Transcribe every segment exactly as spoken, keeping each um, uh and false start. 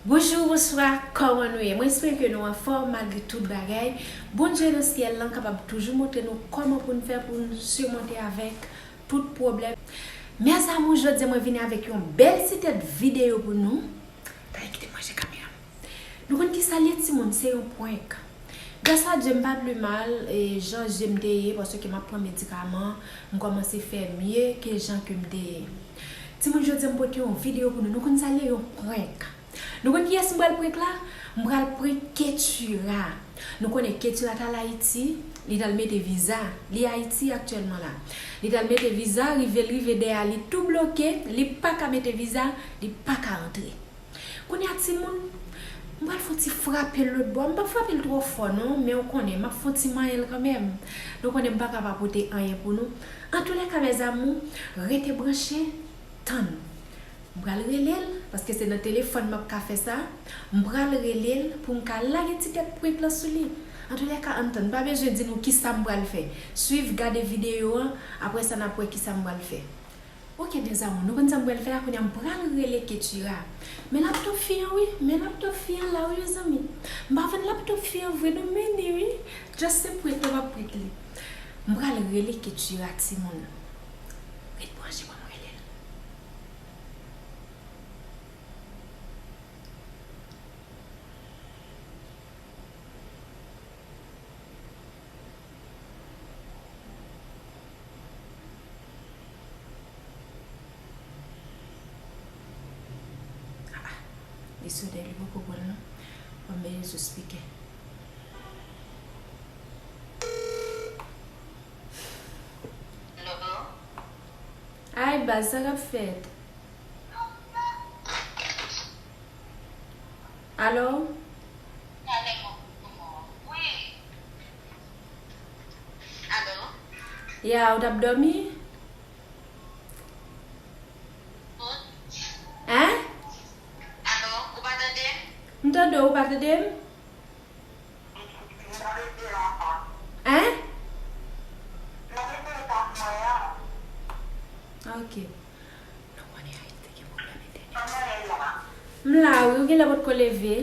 Bonjou, bonswa, kòman nou ye? Mwen espere ke nou anfòm malgre tout bagay. Bondye nan syèl lan kapab toujou montre nou kòman pou n fè pou n simonte avèk tout pwoblèm. Mes amours, jodi a mwen vini avèk yon bèl ti tèt videyo pou nou. Dayè kite m ranje kamera m. Nou konn kisa l ye, timoun? Se yon prank. Gras a Dye, m pa pli mal, e, jan je m te ye, paske m ap pran medikaman, m kòmanse fè mye ke jan ke m te ye. Timoun, jodi a m pote yon videyo pou nou. Nou konn sa l ye, yon prank. Nou konn kiyès m pral prank la? M pral prank Ketura. Nou konnen Ketura t al Ayiti, li t al mete viza. Li Ayiti aktyèlman la. Li t al mete viza, rive l rive dèyè a, li tou bloke, li pa ka mete viza, li pa ka rantre. Kounye a, timoun, m pral fè yon ti frape l lòt bò. M p ap frape l twò fò non, men ou konnen, m ap fè yon ti manyen l kanmenm. Nou konnen m pa ka pa pote anyen pou nou. Antoulèka, mes amours, rete branche, tann. M pral rele l, paske se nan telefòn m ap ka fè sa. M pral rele l pou m ka lage ti tèt prank lan sou li. Antoulèka, ann tann, m pa bezwen di nou kisa m pral fè. Swiv, gade videyo an, apre sa n ap wè kisa m pral fè. Oke, mes amours, nou konn sa m pral fè a, kounye a m pral rele Ketura. Men laptop fi an wi, men laptop fi an la wi, mezanmi. M pa vann laptop fi an vre non, men li wi. Just se prank lan m ap prank li. M pral rele Ketura, timoun. Ret branche pou m rele l. Ah, ah. Li sone, li poko pran l non. Ban m mete sou speaker. Hello? Ay, baz, sa k ap fèt? Alo? Wi. Alo? Ya, ou t ap dòmi? Hein? Alo, ou pa tande m? M tande w, ou pa tande m? Hein? Ok. Nou konnen Ayiti gen pwoblèm entènèt. M la wi, ou genlè potko leve.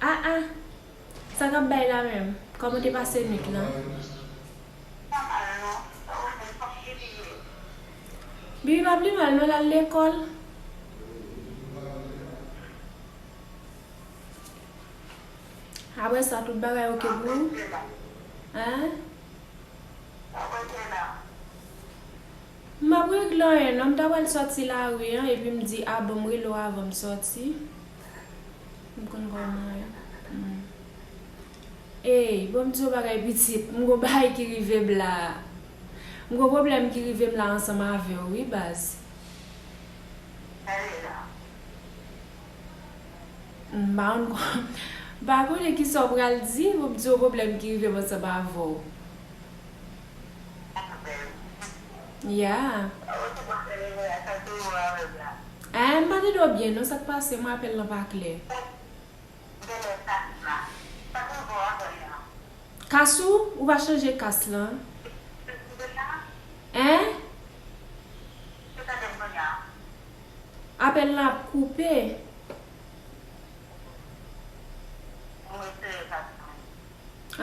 Ah, ah. Sa k ap bay la menm? Kòman w te pase nwit lan? Bibi pa pli mal non, l al lekòl. Apre sa, tout bagay oke pou ou? Hein? M p ap regle anyen non, m ta pral sòti lari an, epi m di, a bon, m rele w avan m sòti. M konn kòman w ye. Hmm. Ey, bon, m di w bagay pitit, m gon bagay ki rive m la. M gon pwoblèm ki rive m la ansanm avè w wi, baz. M pa konn kò-, m pa konnen kisa w pral di pou m di w pwoblèm ki rive m ansanm avè w. Ya. Eh, m pa tande w byen non, sa k pase? Mwen apèl lan pa klè. Kas ou? Ou pa chanje kas lan? Hein? Apèl lan ap koupe.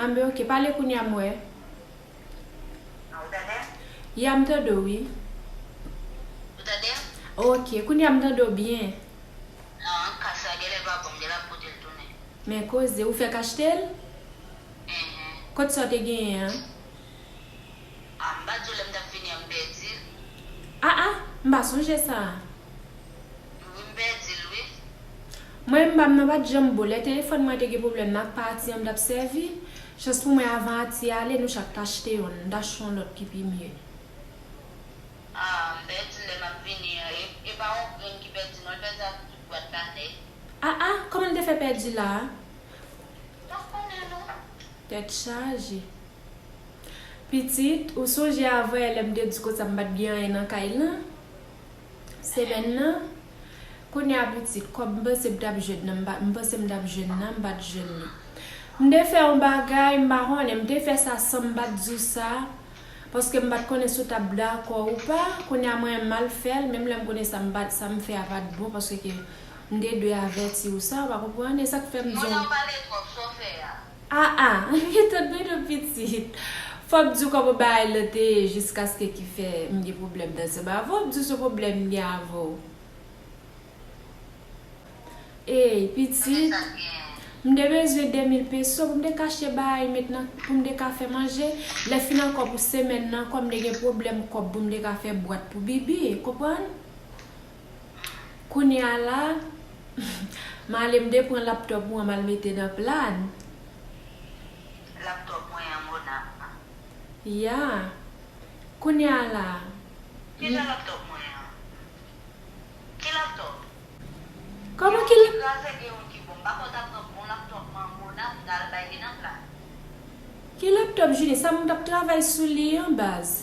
Anben, ok, pale kounye a m wè. Ya, m tande w wi. Ou tande m? Ok, kounye a m tande w byen. Non, kas la genlè pa bon, m genlè ap pote l tounen. Men koze, ou fèk achte l? Enhen. Kot sa w te genyen an? Ah, m pa di w lè m t ap vini an m pèdi l. Ah, ah, m pa sonje sa. Wi, m pèdi l, wi. Mwen, m pa, m nan pa t janm bon. Lè telefòn mwen te gen pwoblèm nan ak pa Ati an m t ap sèvi, chans pou mwen, avan Ati ale, nou chak t achte youn. M t achte yon lòt ki pi mye. Ah, m pèdi l lè m ap vini an. E, e pa yon grenn ki pèdi, non, l pèdi ak tout bwat kanèl. Ah, ah, kòman l te fè pèdi la a? M pa konnen, non. Tèt chaje. Pitit, ou sonje avan yè lè m te di w konsa m pa t gen anyen nan kay lan? Semèn nan? Kounye a pitit, kòb m panse m t ap jwenn nan, m pa, m panse m t ap jwenn nan, m pa t jwenn li. M te fè yon bagay, m pa konnen, m te fè sa san m pa t di w sa. Paske m pa t konnen si w t ap dakò ou pa. Kounye a mwen menm m al fè l, menm lè m konnen sa m pa t, sa m fè a pa t bon, paske ke m te dwe avèti w sa, w pa konprann? E sa k fè m di w. Mona, w pale twòp, sa w fè a? Ah, ah, tanpri non pitit. Fò m di w kòman bagay lan te ye jiskaske ki fè m gen pwoblèm ansanm avè w. M di w se pwoblèm m gen avè w. Ey, pitit, m te bezwen de mil peso pou m te ka achte bagay met nan, pou m te ka fè manje. Lè fin ankò pou semèn nan, ankò m te gen pwoblèm kòb pou m te ka fè bwat pou Bibi, konprann? Kounye a la, m ale m te pran laptòp mwen, m al mete nan plan. Laptòp mwen an, Mona. Ya. Kounye a la. Ki jan laptòp mwen an? Ki laptòp? Kòman ki l- Kraze gen youn ki bon. M pa kwè w ta pran bon laptòp Mona pou m ta al bay li nan plan. Ki laptòp, Junie? Sa moun t ap travay sou li an, baz.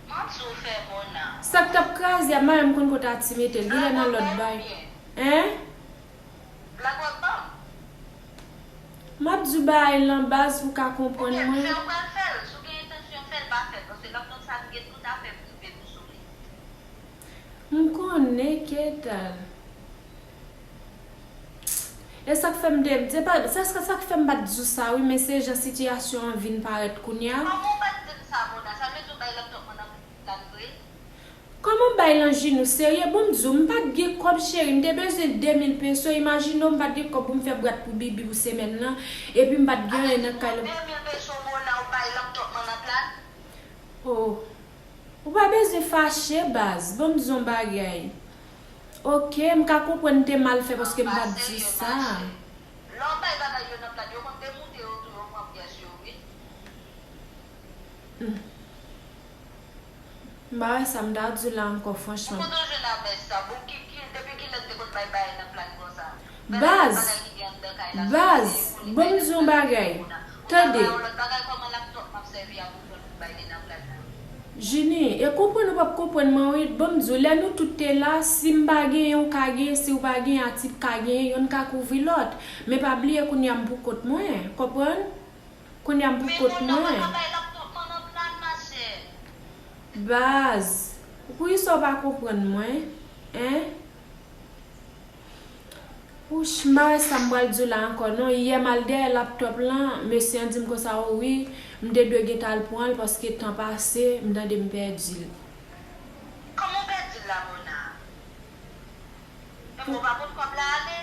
M ap di w fè Mona. Sa k t ap kraze a, Maryam konn kote a ti mete l. Li lè nan lòt bay. Hein? Blag w ap ban m? M ap di w bagay lan baz pou w ka konprann mwen. Oubyen fè w pral fè l. Si w gen entansyon fè l, pa fè l. Paske laptòp sa a gen tout afè prive nou sou li. M konnen, ketal. E sa k fè m te, se pa, se sa, sa k fè m pa t di w sa wi, men se jan sitiyasyon an vin parèt kounye a. Kòman w pa t di m sa, Mona? Sa vle di w bay laptòp mwen nan plan vre? Kòman bay lan Junie, ou serye? Bon, m di w, m pa t gen kòb, cheri, m te bezwen de mil peso, imajine w, m pa t gen kòb pou m fè bwat pou Bibi pou semèn lan, epi m pa t gen anyen nan kay la. De mil peso, Mona, ou bay laptòp mwen nan plan? Oh. Ou pa bezwen fache, baz. Ban m di w yon bagay. Oke, m ka konprann m te mal fè paske m pa t di sa. Lè w bay bagay yo nan plan, yo konn demoute yo tou, yo pran pyès yo, wi. Hmm. M pa wè sa m ta di w la ankò, franchman. Ou kote w jwenn avè sa? Bon, ki, ki, depi kilè n te konn bay bagay nan plan konsa? Baz, baz, ban m di w yon bagay. Tande. Junie, e konprann ou p ap konprann mwen wi. Ban m di w, lè nou tout te la, si m pa genyen, ou ka genyen, si w pa genyen, Atip ka genyen, yonn ka kouvri lòt. Men pa bliye kounye a m pou kont mwen, konprann? Kounye a m pou kont mwen. Baz, poukisa w pa konprann mwen? Hein? Wouch, m pa wè sa m pral di w la ankò non. Yè m al dèyè laptòp lan, mesye an di m konsa, o wi, m te dwe gentan al pran l paske tan pase, m tande m pèdi l. Kòman w pèdi l la, Mona? Epi w pa pot kòb la ale?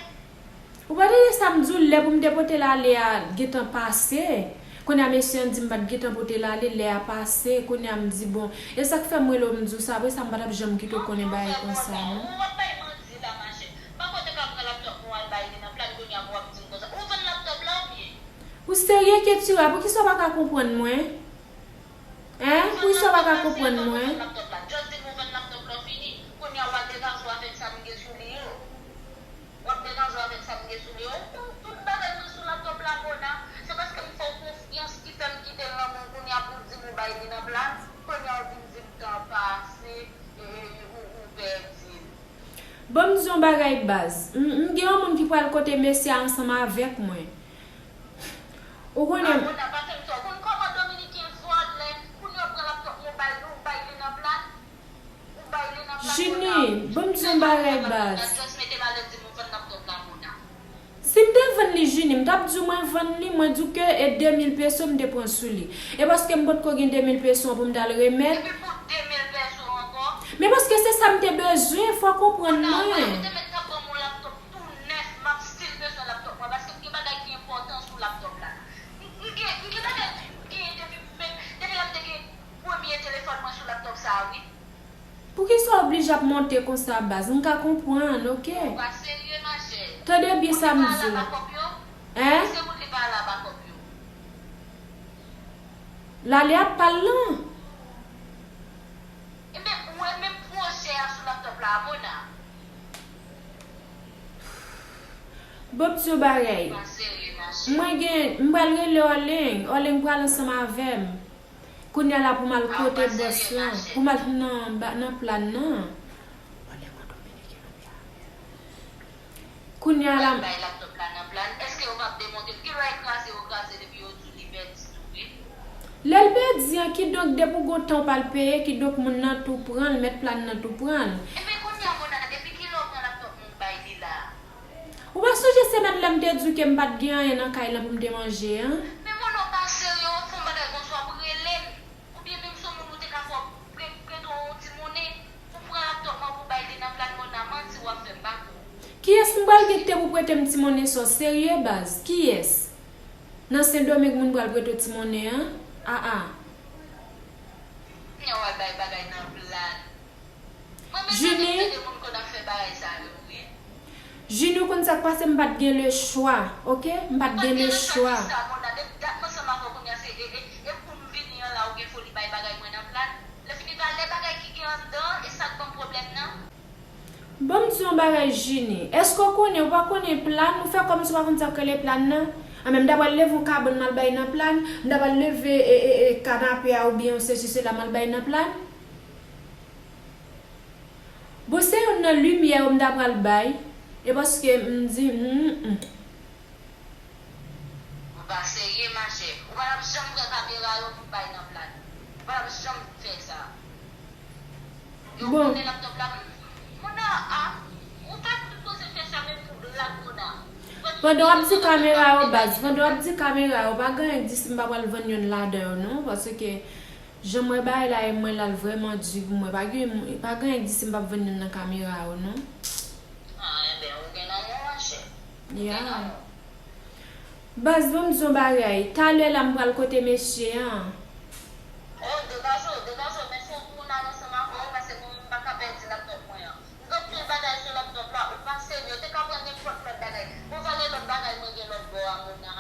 Ou pa tande sa m di w, lè pou m te pote l ale a gentan pase. Kounye a mesye an di m pa t gentan pote l ale, lè a pase. Kounye a m di, bon, e sa k fè m rele w m di w sa, apre sa m pa t ap janm kite w konnen bagay konsa non. Ou ap bay manti la, machè. Pa kote ka pran laptòp mwen al bay li nan plan, kounye a pou w ap di m konsa. Ou vann laptòp la oubyen? Ou serye, Ketira? Poukisa w pa ka konprann mwen? Hein? Poukisa w pa ka konprann mwen? Ou vann laptòp la. Just di m ou vann laptòp la, w fini. Kounye a w ap degaje w avèk sa m gen sou li yo. W ap degaje w avèk sa m gen sou li yo. Tout, tout bagay mwen sou laptòp la, Mona. Se paske m fè w konfyans ki fè m kite l nan men w kounye a pou w di m ou bay li nan plan. Kounye a w vin di m tan pase, e, ou, ou pèdi l. Ban m di yon bagay baz. M, m gen yon moun ki pral kote mesye a ansanm avèk mwen. Ou konnen. Ah, Mona, pa fè m sa. Ou konn kòman Dominiken vòlè? Kounye a w pran laptòp mwen, w bay, ou bay li nan plan. Ou bay li nan plan, Mona. Junie, ban m di yon bagay baz. Just mete m alèz, di m ou vann laptòp la, Mona. Si m te vann li, Junie, m t ap di w mwen vann li, mwen di w ke e de mil peso m te pran sou li. E paske m potko gen de mil peso an pou m t al remèt. Epi pou de mil peso ankò? Men paske se sa m te bezwen, fò w konprann mwen. Mona, ou te mèt t ap ban m yon laptòp tou nèf, m ap still bezwen laptòp mwen, paske m gen bagay ki enpòtan sou laptòp la. M, m gen, m gen bagay m gen depi, men, depi lè m te gen premye telefòn mwen sou laptòp sa a, wi. Poukisa w oblije ap monte konsa, baz? M ka konprann, oke. Ou pa serye, machè. Tande byen sa m di w. Hein? Moun li pa la ba kòb yo. L ale ap pal lan. Ebyen, ou wè menm pwojè a sou laptòp la, Mona. Bon, m di w bagay. Mwen gen, m pral rele Orleng. Orleng pral ansanm avè m. Kounye a la pou m al kote bòs lan. Pou m al nan, ba, nan plan nan. Kounye a la. Bay laptòp la nan plan. Èske yo p ap demonte l? Ki lè l kraze, yo kraze l epi yo di w li pèdi tou, wi. Lè l pèdi Kidonk, depi w gon tan w pa l peye, kidonk moun nan tou pran l, mèt plan nan tou pran l. Ebyen, kounye a, Mona, depi kilè w pran laptòp mwen bay li la a? Ou pa sonje semèn lè m te di w ke m pa t gen anyen nan kay lan pou m te manje an? Men Mona, w pa serye, w ap fè yon bagay konsa, w ap rele m. Oubyen menm si yon moun ou te ka fè w pre-, prete w yon ti monnen, ou pran laptòp mwen pou w bay li nan plan Mona, manti w ap fè, m pa kwè w. Kiyès m pral gen ki te pou prete m ti monnen sa w serye, baz? Kiyès? Nan Sendomeng moun pral prete w ti monnen an? Aa. Kounye a w al bay bagay nan plan. Mwen menm Junie, tande moun konn ap fè bagay sa yo, wi. Junie, ou konn sa k pase, m pa t gen le chwa, oke? M pa t gen le chwa. Kisa, Mona? Depi dat m ansanm avè w kounye a, se e, e, e pou m vini an la, ou gen foli bay bagay mwen nan plan. Lè fini, valè bagay ki gen anndan, e sa k ban m pwoblèm nan. Ban m di w yon bagay, Junie. Èske w konnen, ou pa konnen plan, ou fè kòmsi w pa konn sa k rele plan nan? Anben, m ta pral leve yon kabann m al bay nan plan, m ta pral leve, e, e, e, kanape a oubyen yon sesi sela m al bay nan plan. Bon, se youn nan limyè yo m ta pral bay, e paske m di, hmm, hmm. Ou pa serye, machè. Ou pa t ap janm pran kamera yo pou bay nan plan. Ou pa t ap janm fè sa. Yo konnen laptòp la. Mona, a, ou pa t sipoze fè sa menm pou blag, Mona. Pandan w ap di kamera yo, baz, pandan w ap di kamera yo, pa gen anyen k di si m pa pral vann youn ladan yo, non, paske jan m wè bagay la ye, mwen la l vrèman di pou mwen. Pa gen, pa gen anyen k di si m p ap vann youn nan kamera yo, non. Ah, enben, ou gen lanmou, machè. Ou gen lanmou. Baz, ban m di w yon bagay. Talè la, m pral kote mesye an. Oh, degaje w, degaje w, men fò pou moun al ansanm avè w, paske mwen menm m pa ka pèdi laptòp mwen an. M gen anpil bagay sou laptòp la, ou pa serye, ou te ka pran nenpòt lòt bagay. Bon, valè lòt bagay mwen gen lòt bò a, Mona.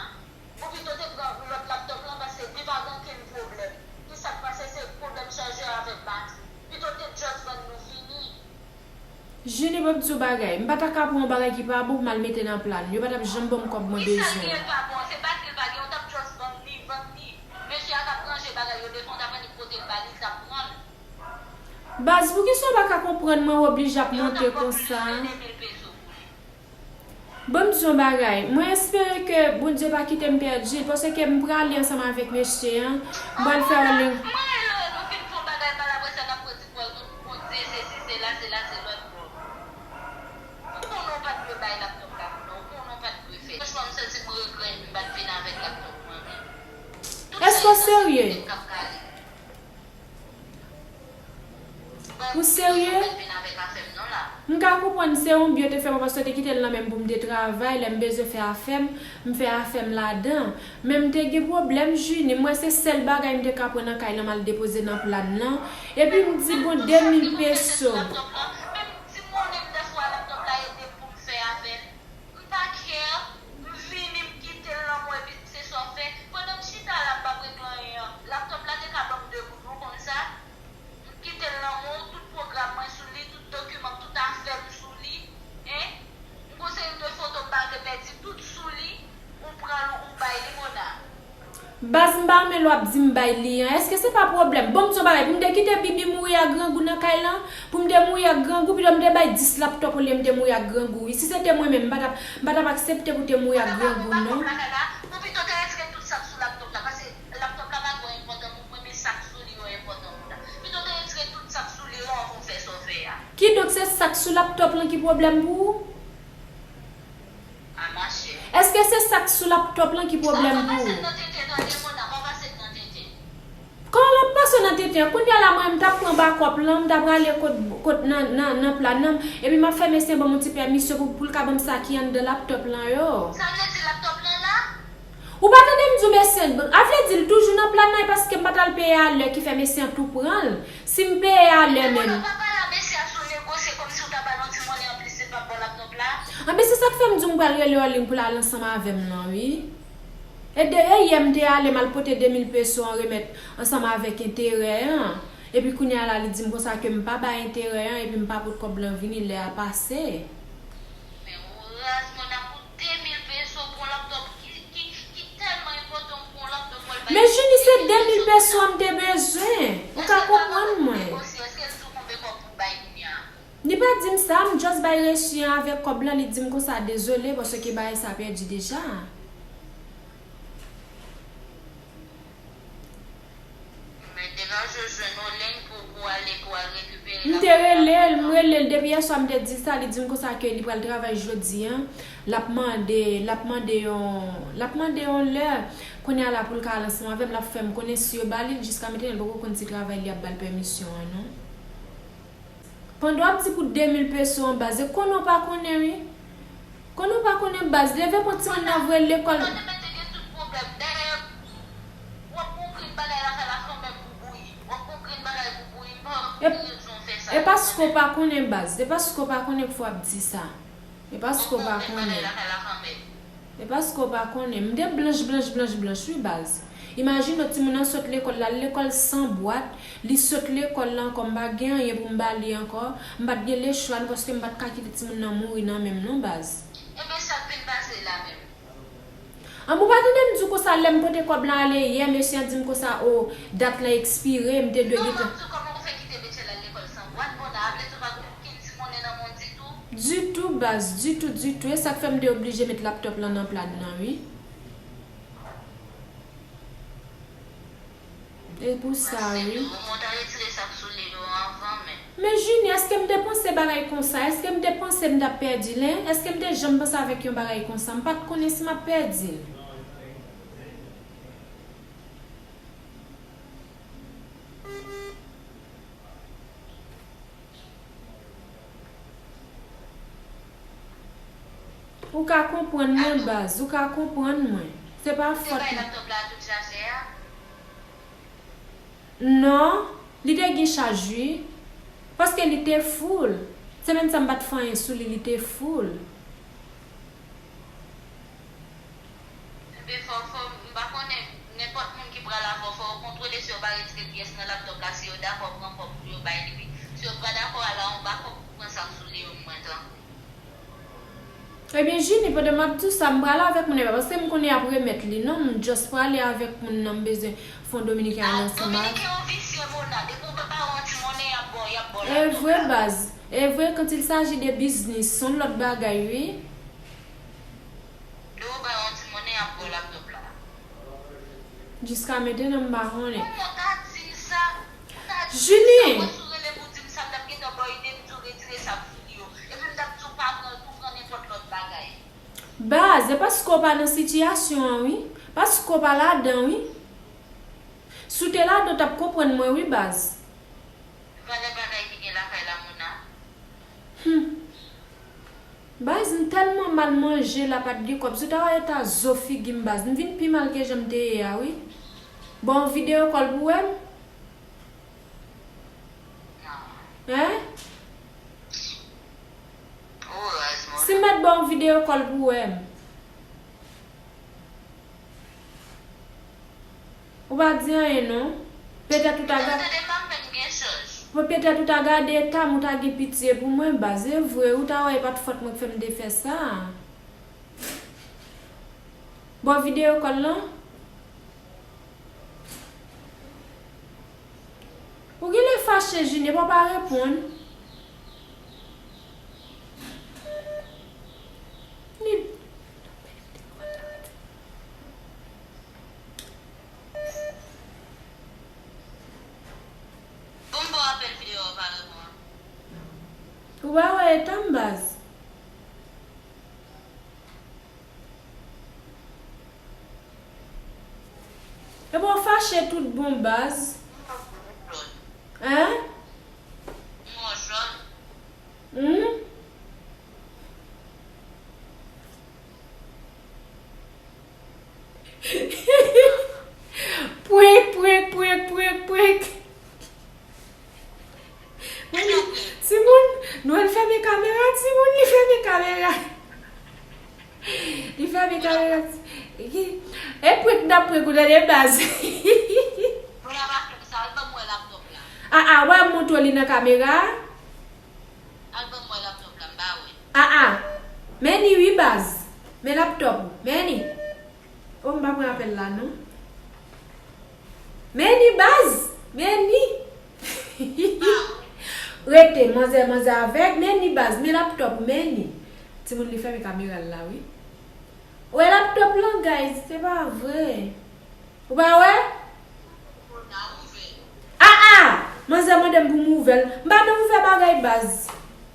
Ou pito te pran lòt laptòp lan, paske li pa gen okenn pwoblèm. Ki sa k pase, se pwoblèm chajè avèk batri. Pito te just vann nou fini. Junie, ban m di w bagay. M pa ta ka pran yon bagay ki pa bon pou m al mete nan plan. Yo pa t ap janm ban m kòb mwen bezwen. Ki sa l gen pa bon? Se batri l pa gen, ou t ap just vann li, vann li. Mesye a t ap ranje bagay yo devan, w t ap annik pote l ba li, l t ap pran l. Baz, poukisa w pa ka konprann mwen, w oblije ap monte konsa? Yo t ap ban m plis ke de mil peso pou li. Ban m di w yon bagay. Mwen espere ke Bondye pa kite m pèdi l, paske m prale ansanm avèk mesye an. M pral fè yon ling. Mwen rele w, nou fin fè yon bagay, pa l apre sa n ap redi pòz nou pou Bondye, sesi, sela, sela, se lòt bò. Ou konnen w pa t dwe bay laptòp la pou mwen, ou konnen w pa t dwe fè. Franchman, m santi m regrèt m pa t vin avèk laptòp mwen menm. Èske w serye? Ou serye? M ka konprann se yon byen w te fè mwen paske w te kite l nan men m pou m te travay, lè m bezwen fè afè m, m fè afè m ladan. Men m te gen pwoblèm, Junie, m wè se sèl bagay m te ka pran nan kay lan m al depoze nan plan nan. Epi m di, bon, de mil peso. Menm ti monnen m dèfwa laptòp la ede m pou m fè afè m. M pa care, m vini, m kite l nan men w, epi se sa w fè. Pandan m chita la, m p ap regle anyen an. Laptòp la te ka ban m de goud, ou konn sa? M kite l nan men w, tout pwogram mwen sou li, tout dokiman m, tout afè m sou li. Hein? M gon seri de foto m pa vle pèdi, tout sou li. Ou pran l, ou bay li, Mona. Baz, m pa renmen lè w ap di m bay li an. Èske se pa pwoblèm? Bon, m di yon bagay, pou m te kite Bibi mouri ak grangou nan kay lan, pou m te mouri ak grangou, pito m te bay dis laptòp olye m te mouri ak grangou. Wi, si se te mwen menm, m pa t ap, m pa t ap aksepte pou te mouri ak grangou, non. Ou pito te retire tout sa k sou laptòp la, paske laptòp la pa twò enpòtan pou mwen, men sa k sou li yo enpòtan pou la. Pito te retire tout sa k sou li yo anvan w fè sa w fè a. Kidonk, se sa k sou laptòp lan ki pwoblèm pou ou? Èske se sa k sou laptòp lan ki pwoblèm pou ou? Kòman m ap pase w nan tenten? Kounye a la, mwen, m t ap pran bakòp lan, m t ap prale kot, kot nan, nan, nan plan nan, epi m ap fè mesye an ban m yon ti pèmisyon pou, pou l ka ban m sa ki anndan laptòp lan yo. Sa vle di laptòp lan la? Ou pa tande m di w mesye an, a vle di l toujou nan plan nan, e paske m pa t al peye a lè ki fè mesye an tou pran l. Si m peye a lè menm. Mona, pa pale a mesye a sou negosye kòmsi w ta ba l yon ti monnen anplis, li p ap ba w laptòp la. Anben, se sa k fè m di w m pral rele w an liy pou l al ansanm avè m nan, wi. E de, e yè m te ale, m al pote de mil peso an remèt ansanm avèk enterè an. Epi kounye a la, li di m konsa ke m pa bay enterè an, epi m pa pot kòb lan vini, lè a pase. Men ou raz, Mona, pou de mil peso pou yon laptòp ki, ki, ki tèlman enpòtan pou yon laptòp pou al bay. Men Junie, se de mil peso a m te bezwen. Ou ka konprann mwen. Èske l pa konn negosye? Èske l di w konbyen kòb pou bay kounye a? Li pa di m sa, m just bay resi an avèk kòb lan, li di m konsa, dezole, paske bagay sa pèdi deja. M Degaje w jwenn Olen pou, pou ale, pou al rekipere laptop la. M te rele l, m rele l depi yèswa, m te di sa, li di m konsa ke li pral travay jodi a. L ap mande, l ap mande yon, l ap mande yon lè. Kounye a la pou l ka al ansanm avè m, l ap fè m konnen si yo ba li l, jiska mentnan li poko konn si travay li ap ba l pèmisyon an non. Pandan w ap di pou de mil peso an baz, e konnen w pa konnen wi. Konnen w pa konnen baz, leve pran timoun nan voye l lekòl. Konnen mete gen tout pwoblèm. Dayè, w ap gon grenn bagay lakay la kanmenm pou bouyi. W ap gon grenn bagay pou bouyi, m pa wè pou ki rezon w fè sa. E paske w pa konnen baz, e paske w pa konnen k fè w ap di sa. E paske w pa konnen. E paske w pa konnen. M te blanch, blanch, blanch, blanch, wi, baz. Imajine w, timoun nan sot lekòl la, l lekòl san bwat, li sot lekòl la ankò, m pa gen anyen pou m ba li ankò, m pa t gen lechwa, paske m pa t ka kite timoun nan mouri nan men m, non, baz. Ebyen, sa k vin pase la menm? An, ou pa tande m di w konsa, lè m pote kòb la ale yè, mesye an di m konsa, o, dat la ekspire, m te dwe gentan. Non, m di w kòman ou fè kite mesye la lekòl san bwat, bon, la, vle di w pa gen okenn ti monnen nan men w ditou? Ditou, baz, ditou, ditou. E sa k fè m te oblije met laptòp lan nan pla n nan, wi. E pou sa, wi. Mwen ta retire sa k sou li yo anvan, men. Men, Junie, èske m te panse bagay konsa? Èske m te panse m t ap pèdi l, en? Èske m te janm panse avèk yon bagay konsa? M pa t konnen si m ap pèdi l. Ou ka konprann mwen, baz, ou ka konprann mwen. Se pa fòt mwen. Non, li te gen chaj, wi. Paske li te full. Semèn sa m pa t fè anyen sou li, li te full. Ebyen, fò, fò, m pa konnen, nenpòt moun ki pral avè w, fò yo kontwole si yo pa retire pyès nan laptòp la, si yo dakò pran kòb pou yo bay li, pi si yo pa dakò, ala yon bakòp pou pran sa k sou li yo, mwen tankou. Ebyen, Junie, pandan m ap di w sa, m pral avèk moun nan, paske m konnen y ap remèt li, non, m just prale avèk moun nan, m bezwen fè yon dominiken al ansanm avè. Dominiken yo visye, Mona, depi w pa ba yo yon ti monnen, y ap ba w, y ap ba w laptòp la. E vre, baz, e vre, quand il s'agit de business, se yon lòt bagay, wi. Lè w ba yo yon ti monnen, y ap ba w laptòp la. Jiska mentnan, m pa konnen. Kòman w ka di m sa? Ou ka di m sa, Julie! Mwen si w rele pou di m sa, m t ap gentan ba w ide, m di w retire sa k sou li yo. Epi m t ap di w pa pran l, pou pran nenpòt lòt bagay. Baz, e paske w pa nan sitiyasyon an, wi. Paske w pa ladan, wi. Si w te ladan, w t ap konprann mwen, wi, baz. Valè bagay ki gen lakay la, Mona. Hmm. Baz, m tèlman mal manje la, pa t gen kòb. Si w ta wè eta zo figi m, baz, m vin pi mal ke jan m te ye a, wi. Ba w videyo kòl pou w wè m? Hein? Si m mèt ba w videyo kòl pou w wè m. Ou pa di anyen non. Petèt ou ta gade. Petèt ou ta gade eta m, ou ta gen pitye pou mwen, baz. E vre, ou ta wè e pa t fòt mwen k fè m te fè sa. Ba w videyo kòl lan. Ou genlè fache, Junie, epi w pa reponn. Li. Bon, m ba w apèl videyo a, w pa reponn. Ou pa wè eta m, baz. Epi w fache tout bon, baz. Hein? Hmm? Prank, prank, prank, prank, prank. Mwen di, timoun, nou al fèmen kamera, timoun, li fèmen kamera. Li fèmen kamera. Ki, e prank n ap prank ou tande baz. Mwen ap achte sa, al ban m wè laptòp la. A, a, w ap montre li nan kamera? Al ban m wè laptòp la, m pa wè. A, a. Men ni wi baz. Men laptòp ou. Men ni. O, m pa pran apèl la non. Men ni baz. Men ni. Rete, manzè, manzè avèg. Men ni baz. Men laptòp ou. Men ni. Timoun li fèmen kamera l la wi. Ou wè laptòp lan, guys? Se pa vre. Ou pa wè? Mona, ouvè. Sa mande m pou m ouvè l. M pa nan ouvè bagay baz.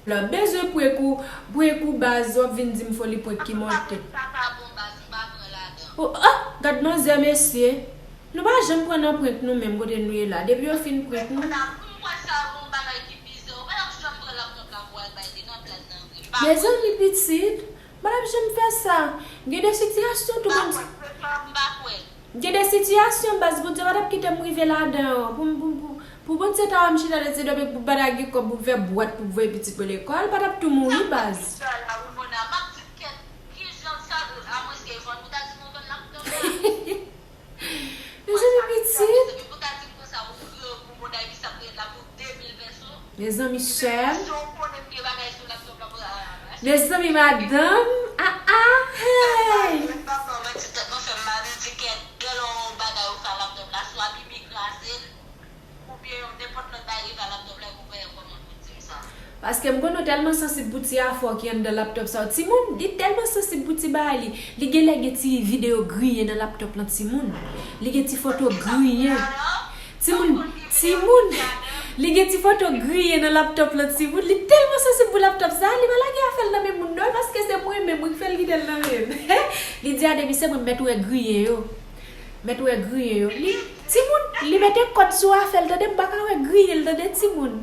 Lè bezwen prank ou, prank ou baz, w ap vin di m foli prank ki monte. Sa pa bon baz, m pa pran ladan. Oh, ah, gad manzè mesye. Nou pa janm pran nan prank nou menm kote nou ye la. Depi yo fin prank nou. Mwen sa yon bagay ki bizè. Ou pa t ap janm pran laptop la pou al bay li nan plèn nan vre. M pa pran. Mezanmi pitit, m pa t ap janm fè sa. Gen de sitiyasyon tou konn. M pa kwè. Gen de sitiyasyon baz Bondye pa t ap kite m rive ladan yo. Pou, pou, pou, pou Bondye ta wè m chita nan ti domen pou pa ta gen kòb pou m fè bwat pou m voye pitit mwen lekòl, pa t ap tou mouri baz. Sa la, Ramona, m ap di kèt, kijan sa, amwens ke vann ou ta di m ou vann laptop la. Mezanmi pitit. Mezanmi pou ta di m konsa, ou grangou, moun Ayiti ap rele la pou de mil pèso. Mezanmi sè m. Si w konnen m gen bagay sou laptop la, mwen, ah, mezanmi madanm. Ah, ah, hey. Mwen ti tèt mwen fè m mal, m di kèt, gen yon bagay ou fè laptop la, swa Mimi kraze l, oubyen yon nenpòt lòt bagay rive a laptop la, ou wè kòman pou di m sa. Paske m konnen w tèlman sansib pou ti afè w ki anndan laptop sa yo. Timoun, li tèlman sansib pou ti bagay li. Li genlè gen ti videyo griyen nan laptop lan timoun. Li gen ti foto griyen. Timoun, timoun. Li gen ti foto griyen nan laptop lan timoun. Li tèlman sansib pou laptop sa, li pa lage afè l nan men moun non, paske se mwen menm wi k fè l kite l nan men m. Li di a depi se mwen m mèt wè griyen yo. Mèt wè griyen yo. Li, timoun, li mete kòd sou afè l tande, m pa ka wè griyen l tande timoun.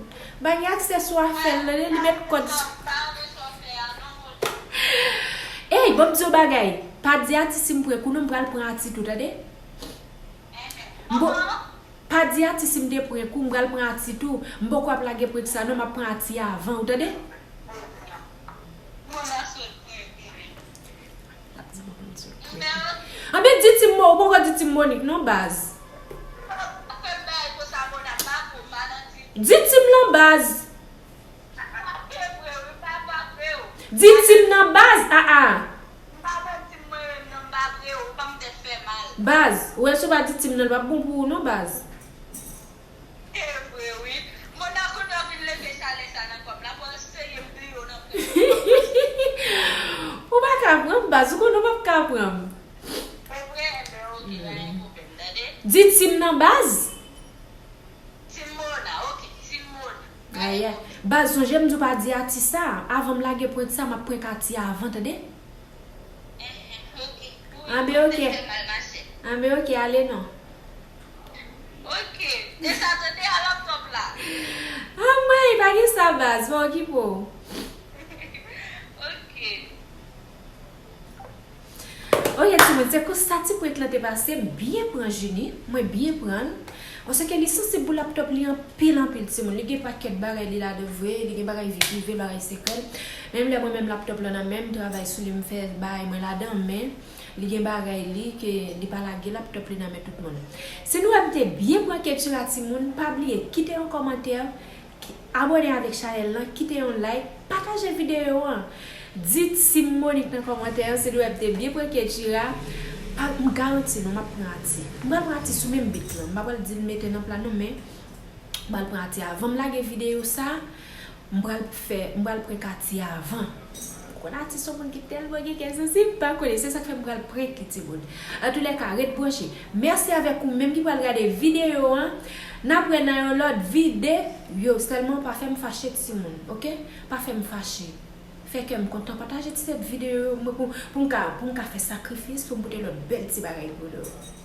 M pa gen aksè sou afè l tande, li met kòd sou. Ey, ban m di w bagay. Pa di a Ti si m prank ou non, m pral pran a Ti tou tande. M po-, pa di a Ti si m te prank ou, m pral pran a Ti tou. M poko ap lage prank sa non, m ap pran a Ti avan, ou tande? Anben di Ti m, ou poko di Ti m Monik non baz. Di Ti m lan baz. Di Ti m nan baz, aa. Baz, ou wè si w pa di Ti m nan, l p ap bon pou ou non baz. E vre wi. Mona kounye a w vin leve chalè sa nan kò m la, pou w sere m pliyo nan prèt. Ou pa ka pran m, baz, ou konnen w p ap ka pran m. E vre, enben, oke, pa gen pwoblèm, tande. Di Ti m nan, baz. Ti m Mona, oke, Ti m Mona. Pa gen pwoblèm. Baz, sonje m di w pa di a Ti sa. Avan m lage prank sa, m ap prank a Ti avan, tande. Enhen, oke. Anben, oke. Anben, oke, ale non. Oke. E sa tande a laptop la. Anmwey, pa gen sa baz, pa okipe w. Oke. Oke, timoun, se konsa ti prank lan te pase, m byen pran Junie, mwen byen pran l. Paske li sansib pou laptop li anpil, anpil, timoun. Li gen pakèt bagay li ladan vre, li gen bagay vi prive, bagay sekrè l. Menm lè mwen menm laptop lan nan men m, m travay sou li, m fè bagay mwen ladan, men li gen bagay li ke li pa lage laptop li nan men tout moun. Si nou wè m te byen pran Ketura timoun, pa bliye kite yon kòmantè, abòne avèk chanèl lan, kite yon like, pataje videyo an. Di Ti m Monik nan kòmantè an, si nou wè m te byen pran Ketura, pa, m garanti nou, m ap pran a Ti. M pral pran a Ti sou menm beat lan. M pa pral di l mete nan pla non, men m pral pran a Ti avan m lage videyo sa. M pral fè, m pral prank a Ti avan. Ou konn a Ti se yon moun ki tèlman gen kè sansib, m pa konnen, se sa k fè m pral prank li, timoun. Antoulèka, ret branche. Mèsi avèk ou menm ki pral gade videyo an. N ap wè nan yon lòt videyo. Sèlman pa fè m fache, timoun, oke? Pa fè m fache. Fè kè m kontan. Pataje ti tèt videyo yo mwen pou, pou m ka, pou m ka fè sakrifis, pou m pote lòt bèl ti bagay pou nou.